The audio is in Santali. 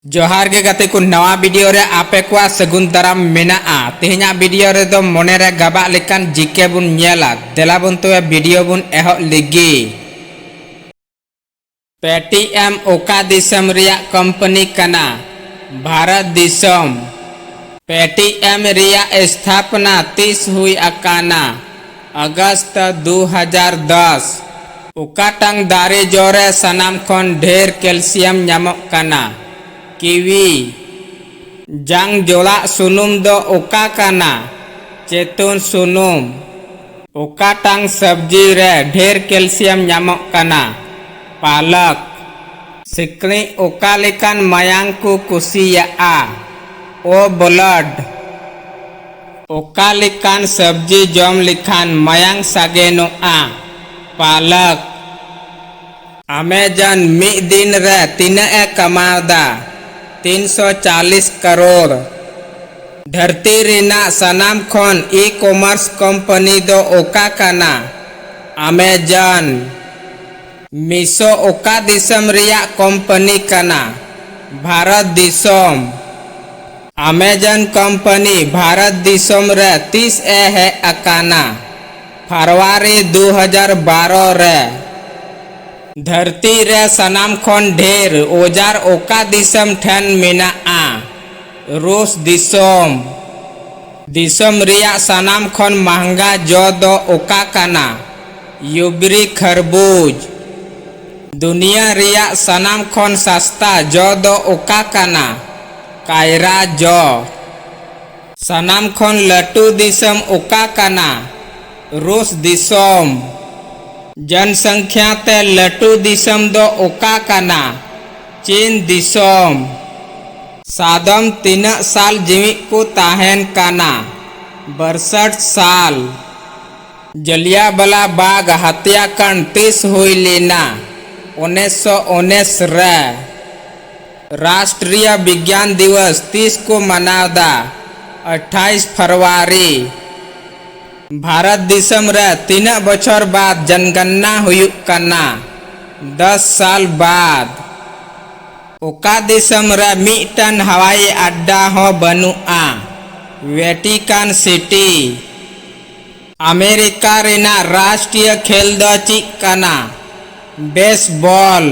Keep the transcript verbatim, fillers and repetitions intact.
ᱡᱚᱦᱟᱨ ᱜᱮ ᱜᱟᱛᱮ ᱠᱚ, ᱱᱟᱣᱟ ᱵᱷᱤᱰᱤᱭᱳ ᱨᱮ ᱟᱯᱮ ᱠᱚᱣᱟᱜ ᱥᱟᱹᱜᱩᱱ ᱫᱟᱨᱟᱢ ᱢᱮᱱᱟᱜᱼᱟ᱾ ᱛᱮᱦᱮᱧᱟᱜ ᱵᱷᱤᱰᱤᱭᱳ ᱨᱮᱫᱚ ᱢᱚᱱᱮ ᱨᱮ ᱜᱟᱵᱟᱜ ᱞᱮᱠᱟᱱ ᱡᱤᱠᱮ ᱵᱚᱱ ᱧᱮᱞᱟ᱾ ᱫᱮᱞᱟ ᱵᱚᱱ ᱛᱚᱵᱮ ᱵᱷᱤᱰᱤᱭᱳ ᱵᱚᱱ ᱮᱦᱚᱵ ᱞᱮᱜᱮ᱾ ᱯᱮᱴᱤᱮᱢ ᱚᱠᱟ ᱫᱤᱥᱚᱢ ᱨᱮᱭᱟᱜ ᱠᱳᱢᱯᱟᱱᱤ ᱠᱟᱱᱟ? ᱵᱷᱟᱨᱚᱛ ᱫᱤᱥᱚᱢ᱾ ᱯᱮᱴᱤᱮᱢ ᱨᱮᱭᱟᱜ ᱥᱛᱷᱟᱯᱚᱱᱟ ᱛᱤᱥ ᱦᱩᱭ ᱟᱠᱟᱱᱟ? ᱟᱜᱚᱥᱴ ᱫᱩ ᱦᱟᱡᱟᱨ ᱫᱚᱥ᱾ ᱚᱠᱟᱴᱟᱝ ᱫᱟᱨᱮ ᱡᱚ ᱨᱮ ᱥᱟᱱᱟᱢ ᱠᱷᱚᱱ ᱰᱷᱮᱨ ᱠᱮᱞᱥᱤᱭᱟᱢ ᱧᱟᱢᱚᱜ ᱠᱟᱱᱟ? ᱠᱤᱣᱤ᱾ ᱡᱟᱝ ᱡᱚᱲᱟᱜ ᱥᱩᱱᱩᱢ ᱫᱚ ᱚᱠᱟ ᱠᱟᱱᱟ? ᱪᱮᱛᱩᱱ ᱥᱩᱱᱩᱢ᱾ ᱚᱠᱟᱴᱟᱝ ᱥᱚᱵᱽᱡᱤ ᱨᱮ ᱰᱷᱮᱨ ᱠᱮᱞᱥᱤᱭᱟᱢ ᱧᱟᱢᱚᱜ ᱠᱟᱱᱟ? ᱯᱟᱞᱚᱠ᱾ ᱥᱤᱠᱲᱤᱡ ᱚᱠᱟ ᱞᱮᱠᱟᱱ ᱢᱟᱭᱟᱝ ᱠᱚ ᱠᱩᱥᱤᱭᱟᱜᱼᱟ? ᱳ ᱵᱞᱟᱰ᱾ ᱚᱠᱟ ᱞᱮᱠᱟᱱ ᱥᱚᱵᱽᱡᱤ ᱡᱚᱢ ᱞᱮᱠᱷᱟᱱ ᱢᱟᱭᱟᱝ ᱥᱟᱜᱮᱱᱚᱜᱼᱟ? ᱯᱟᱞᱚᱠ᱾ ᱟᱢᱮᱡᱚᱱ ᱢᱤᱫ ᱫᱤᱱ ᱨᱮ ᱛᱤᱱᱟᱹᱜ ᱮ ᱠᱟᱢᱟᱣᱫᱟ? ᱛᱤᱱᱥᱚ ᱪᱟᱞᱤᱥ ᱠᱟᱨᱳᱲ᱾ ᱫᱷᱟᱹᱨᱛᱤ ᱨᱮᱱᱟᱜ ᱥᱟᱱᱟᱢ ᱠᱷᱚᱱ ᱤ-ᱠᱚᱢᱟᱨᱥ ᱠᱳᱢᱯᱟᱱᱤ ᱫᱚ ᱚᱠᱟ ᱠᱟᱱᱟ? ᱟᱢᱮᱡᱚᱱ᱾ ᱢᱤᱥᱳ ᱚᱠᱟ ᱫᱤᱥᱚᱢ ᱨᱮᱭᱟᱜ ᱠᱳᱢᱯᱟᱱᱤ ᱠᱟᱱᱟ? ᱵᱷᱟᱨᱚᱛ ᱫᱤᱥᱚᱢ᱾ ᱟᱢᱮᱡᱚᱱ ᱠᱳᱢᱯᱟᱱᱤ ᱵᱷᱟᱨᱚᱛ ᱫᱤᱥᱚᱢ ᱨᱮ ᱛᱤᱥ ᱮ ᱦᱮᱡ ᱟᱠᱟᱱᱟ? ᱯᱷᱮᱵᱽᱨᱩᱣᱟᱨᱤ ᱫᱩ ᱦᱟᱡᱟᱨ ᱵᱟᱨᱚ ᱨᱮ᱾ ᱫᱷᱟᱹᱨᱛᱤ ᱨᱮ ᱥᱟᱱᱟᱢ ᱠᱷᱚᱱ ᱰᱷᱮᱨ ᱚᱡᱟᱨ ᱚᱠᱟ ᱫᱤᱥᱚᱢ ᱴᱷᱮᱱ ᱢᱮᱱᱟᱜᱼᱟ? ᱨᱩᱥ ᱫᱤᱥᱚᱢ᱾ ᱫᱤᱥᱚᱢ ᱨᱮᱭᱟᱜ ᱥᱟᱱᱟᱢ ᱠᱷᱚᱱ ᱢᱟᱦᱝᱜᱟ ᱡᱚ ᱫᱚ ᱚᱠᱟ ᱠᱟᱱᱟ? ᱭᱩᱵᱨᱤ ᱠᱷᱟᱨᱵᱩᱡᱽ᱾ ᱫᱩᱱᱤᱭᱟᱹ ᱨᱮᱭᱟᱜ ᱥᱟᱱᱟᱢ ᱠᱷᱚᱱ ᱥᱟᱥᱛᱟ ᱡᱚ ᱫᱚ ᱚᱠᱟ ᱠᱟᱱᱟ? ᱠᱟᱭᱨᱟ ᱡᱚ᱾ ᱥᱟᱱᱟᱢ ᱠᱷᱚᱱ ᱞᱟᱹᱴᱩ ᱫᱤᱥᱚᱢ ᱚᱠᱟ ᱠᱟᱱᱟ? ᱨᱩᱥ ᱫᱤᱥᱚᱢ᱾ ᱡᱚᱱᱥᱚᱝᱠᱷᱭᱟ ᱛᱮ ᱞᱟᱹᱴᱩ ᱫᱤᱥᱚᱢ ᱫᱚ ᱚᱠᱟ ᱠᱟᱱᱟ? ᱪᱤᱱ ᱫᱤᱥᱚᱢ᱾ ᱥᱟᱫᱚᱢ ᱛᱤᱱᱟᱹᱜ ᱥᱟᱞ ᱡᱤᱣᱤᱫ ᱠᱚ ᱛᱟᱦᱮᱱ ᱠᱟᱱᱟ? ᱵᱟᱨᱥᱴ ᱥᱟᱞ᱾ ᱡᱟᱞᱤᱭᱟᱣᱟᱞᱟ ᱵᱟᱜᱽ ᱦᱟᱛᱭᱟᱠᱟᱱᱰ ᱛᱤᱥ ᱦᱩᱭ ᱞᱮᱱᱟ? ᱩᱱᱤᱥᱥᱚ ᱩᱱᱤᱥ ᱨᱮ᱾ ᱨᱟᱥᱴᱨᱤᱭᱚ ᱵᱤᱜᱽᱭᱟᱱ ᱫᱤᱣᱚᱥ ᱛᱤᱥ ᱠᱚ ᱢᱟᱱᱟᱣᱫᱟ? ᱟᱴᱷᱟᱭᱤᱥ ᱯᱷᱮᱵᱽᱨᱩᱣᱟᱨᱤ᱾ ᱵᱷᱟᱨᱚᱛ ᱫᱤᱥᱚᱢ ᱨᱮ ᱛᱤᱱᱟᱹᱜ ᱵᱚᱪᱷᱚᱨ ᱵᱟᱫ ᱡᱚᱱᱜᱚᱱᱱᱟ ᱦᱩᱭᱩᱜ ᱠᱟᱱᱟ? ᱫᱚᱥ ᱥᱟᱞ ᱵᱟᱫ᱾ ᱚᱠᱟ ᱫᱤᱥᱚᱢ ᱨᱮ ᱢᱤᱫᱴᱟᱝ ᱦᱟᱣᱟᱭᱤ ᱟᱰᱰᱟ ᱦᱚᱸ ᱵᱟᱹᱱᱩᱜᱼᱟ? ᱣᱮᱴᱤᱠᱟᱱ ᱥᱤᱴᱤ᱾ ᱟᱢᱮᱨᱤᱠᱟ ᱨᱮᱱᱟᱜ ᱨᱟᱥᱴᱨᱤᱭᱚ ᱠᱷᱮᱞ ᱫᱚ ᱪᱮᱫ ᱠᱟᱱᱟ? ᱵᱮᱥᱵᱚᱞ᱾